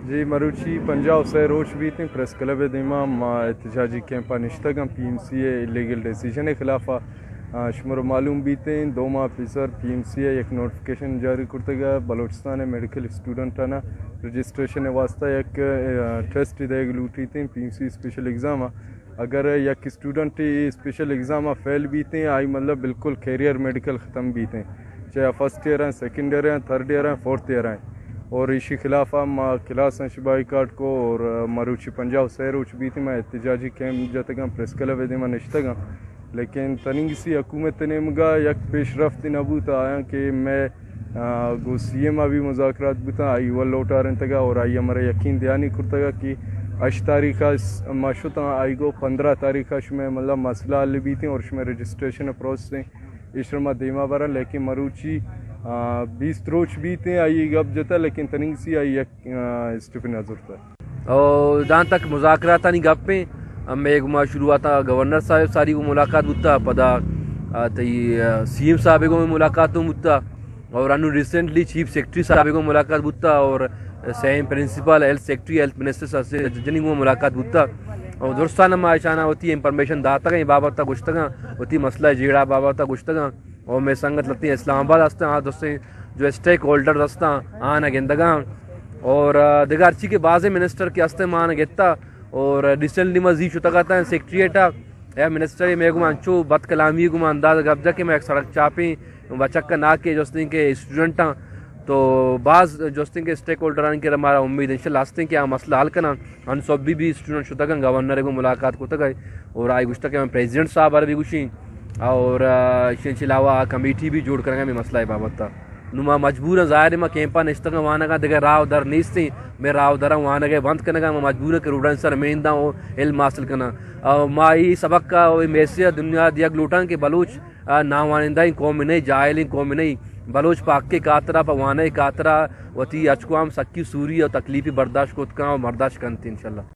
جی، مروچی پنجاہ و سئے روچ بیتیں، پریس کلب ءِ دیما ما احتجاجی کیمپ ءَ نشتگاں پی ایم سی ءِ الیگل ڈیسیژن ءِ خلاف ءَ۔ آ، شمارا معلوم بیتیں، دوما آفیسر پی ایم سی ءَ یک نوٹیفکیشن جاری کرتگ ءَ بلوچستان ءِ میڈیکل اسٹوڈنٹانا رجسٹریشن ءِ واسطہ یک، آ، ٹیسٹ دئیگ لوٹیتیں P M C special exam ءَ۔ اگر یک اسٹوڈنٹ اے اسپیشل ایگزام ءَ فیل بیتیں، آئی مطلب بالکل کیریئر میڈیکل ختم بیتیں، چاہے فرسٹ ایئر ہیں، سیکنڈ ایئر ہیں، تھرڈ ایئر ہیں، فورتھ ایئر ہیں۔ اور ایشی خلاف ءَ ما کلاس ایں شہ بائیکاٹ کو اور مروچی پنجاہ و سئے روچ بیتیں، ما احتجاجی کیمپ جتگاں، پریس کلب ءِ دیما نشتگاں، لیکن تنیگسی حکومت ءِ نیمگا یک پیش رفت نہ بوت، آیاں کہ مئے آ، گوں سی ایم ءَ بھی مذاکرات بوتاں، آئی ول لوٹارینتگ ءَ اور آئی ءَ مارا یقین دہانی کرتگ ءَ کہ ہشت تاریخ ءَ س-، ما شتاں، آئی گوں پندرہ تاریخ ءَ شمئے مطلب مسئلہ حل بیتیں اور شمئے رجسٹریشن ءِ پروسیس ایں، ایشرا ما دیما براں، لیکن مروچی، آ، بیست روچ بیتیں، آئی گپ جتا، لیکن تنیگسی آئی یک، آ، اسٹیپ نہ زرتا۔ او داں تک مذاکراتانی گپ ایں، ہمے گما شروعات ءَ گورنر صاحب ساری گوں ملاقات بوتا، پدا، آ، تئی، آ، سی ایم صاحب گوں ملاقات ہم بوتا، اور انو ریسنٹلی چیف سیکرٹری صاحب گوں ملاقات بوتا، اور same principle health secretary, health minister صاحب سے جنی گوں ملاقات بوتا، اور درستان ما اشانا وتی انفارمیشن داتگاں، اے بابت ءَ گوشتگاں، وتی مسئلہ جیڑہ بابت ءَ گوشتگاں۔ اور مئے سنگت لتیں اسلام آباد ہستاں، آ درستیں جو اسٹیک ہولڈر ہستاں، آنا گندگاں۔ اور، آ، دگہ ہرچی کہ بازیں منسٹر کہ ہستیں، ما آنا گتا۔ اور ریسنٹلی ما زی شتگ اتاں سیکرٹریٹ ءَ، اے منسٹر مئے گوما انچو بد کلامی گوما انداز گپ جا کہ مئے یک سڑک چاپیں بچک ءَ ناکے جستیں کہ اسٹوڈنٹاں، تو باز جستیں کہ اسٹیک ہولڈرانی کہ مارا امید انشاءاللہ ہستیں کہ آ مسئلہ حل کناں۔ انسوبی بھی اسٹوڈنٹ شتگاں، گورنر گوں ملاقات کتگ اور آئی گوشتگ کہ من پریزیڈنٹ صاحب ءَ بھی گوشیں اور، آ، ایشی چہ علاوہ آ کمیٹی بھی جوڑ کنگا ہمے مسئلہ ءِ بابت ءَ۔ نوں ما مجبور آں، ظاہر ہے ما کیمپ ءَ نشتگاں، وانگاں، دگہ راہ و در نیستیں، مئے راہ و دراں وانگ ءَ بند کنگا، ما مجبور آں کہ روڈانی سر مینداں و علم حاصل کناں۔ اور ما اے سبق ءَ و اے میسج ءَ دنیا دیگ لوٹاں کہ بلوچ، آ، ناوانندہ ایں قوم نہیں، جاہل ایں قوم نہیں، بلوچ پہ حق ءِ خاطرا، پہ وانگ ءِ خاطرا وتی اچکوام سکی سوری و تکلیفی برداشت کت کن و برداشت کنت انشاءاللہ۔